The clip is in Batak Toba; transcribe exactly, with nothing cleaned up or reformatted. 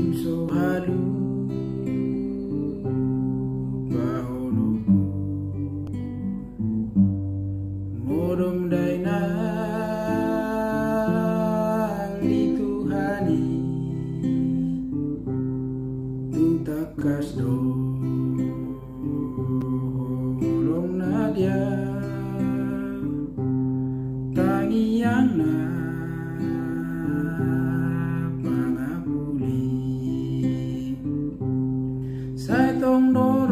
so halu paholongku. Modom dainang di Tuhan i, tung tangkas do holong na dia, tangiangna pangapuli. Sai tong do